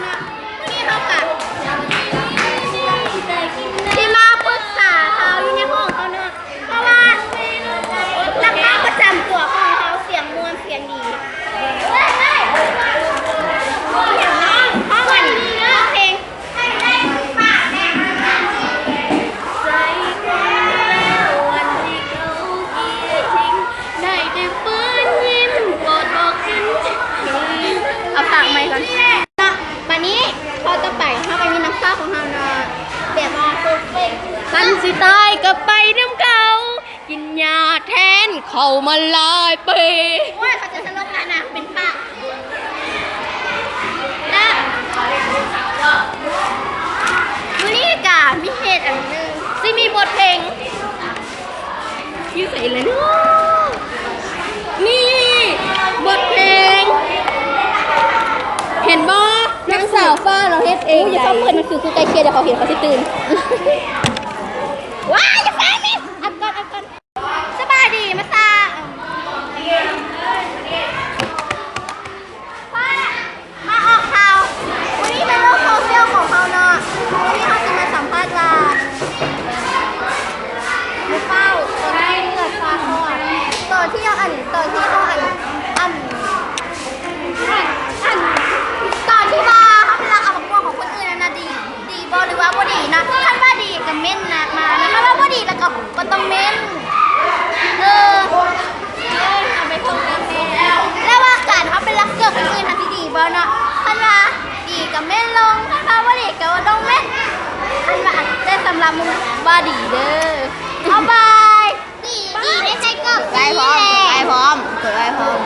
ມື້ນີ້ເຮົາກະ ທີ່ມາປຶກສາເຮົາຢູ່ໃນຫ້ອງເຮົາເນາະ ເພາະວ່ານັກພາກປະຈຳຕົວຂອງເຮົາສຽງມ່ວນສຽງດີ ເພາະວ່ານີ້ເພງ ເອົາສາກໃໝ່ກ່ອນເນາະ. ບາດນີ້ຂໍ້ຕໍ່ໄປ ເຮົາກໍມີນັກພາກຂອງເຮົາເນາະ ແບບວ່າເປີເຟັກ ຄັນຊິຕາຍກໍໄປນຳເຂົາ ກິນຫຍ້າແທນເຂົ້າມາຫຼາຍປີ. ໂອ້ຍ ເຂົາຈະສະຫຼົບແລ້ວນາງເປັນພະ. ແລະ ມື້ນີ້ກະມີເຫດອັນໜຶ່ງ ຊິມີບົດເພງ ຢູ່ໃສລະເນາະ? ນີ້ບົດເພງ ເຫັນບໍ່? ນາງສາວຟ້າລາວເຮັດເອງ. ໂອ້ຍ ຢ່າເຝົ້າເປີດ ມັນຄື ຄືໃກ້ຄຽດ ດຽວເຂົາເຫັນເຂົາຊິຕື່ນ. ວ້າຍ ຢ່າຟັງນີ້ ອັດກ່ອນ ອັດກ່ອນ. ສະບາຍດີມາຊາ ມາອອກຂ່າວ ມື້ນີ້ໃນໂລກໂຊຊຽວຂອງເຮົາເນາະ ມື້ນີ້ເຮົາຊິມາສຳພາດວ່າ ໝູ່ເປົ້າ ຕອນທີ່ເລືອດຊາກ ຕອນທີ່ເຮົາອັນ ຕອນທີ່ເຮົາອັນ ອັນ ອັນ ຕອນທີ່ວ່າເຮົາໄປລັກເອົາໝາກມ່ວງຂອງຄົນອື່ນນັ້ນນະ ດີ ດີບໍ່ ຫຼືວ່າບໍ່ດີນະ? ຄັນວ່າດີກໍເມັ້ນນະ ມານະ ຄັນວ່າບໍ່ດີແລ້ວກໍບໍ່ຕ້ອງເມັ້ນ. ເອີ ແລ້ວວ່າການເຮົາໄປລັກເກີກຄົນອື່ນຫັ້ນຊິດີບໍ່ເນາະ? ຄັນວ່າດີກໍເມັ້ນລົງ ຄັນວ່າບໍ່ດີກໍບໍ່ຕ້ອງເມັ້ນ. ຄັນວ່າ ແຕ່ສຳລັບມຶງວ່າດີເດີ. ເອົາໄປ. ດີ ດີໄດ້ໃສ່ເກີບ ໄວ້ພ້ອມ ໄວ້ພ້ອມ ເກີບໄວ້ພ້ອມ.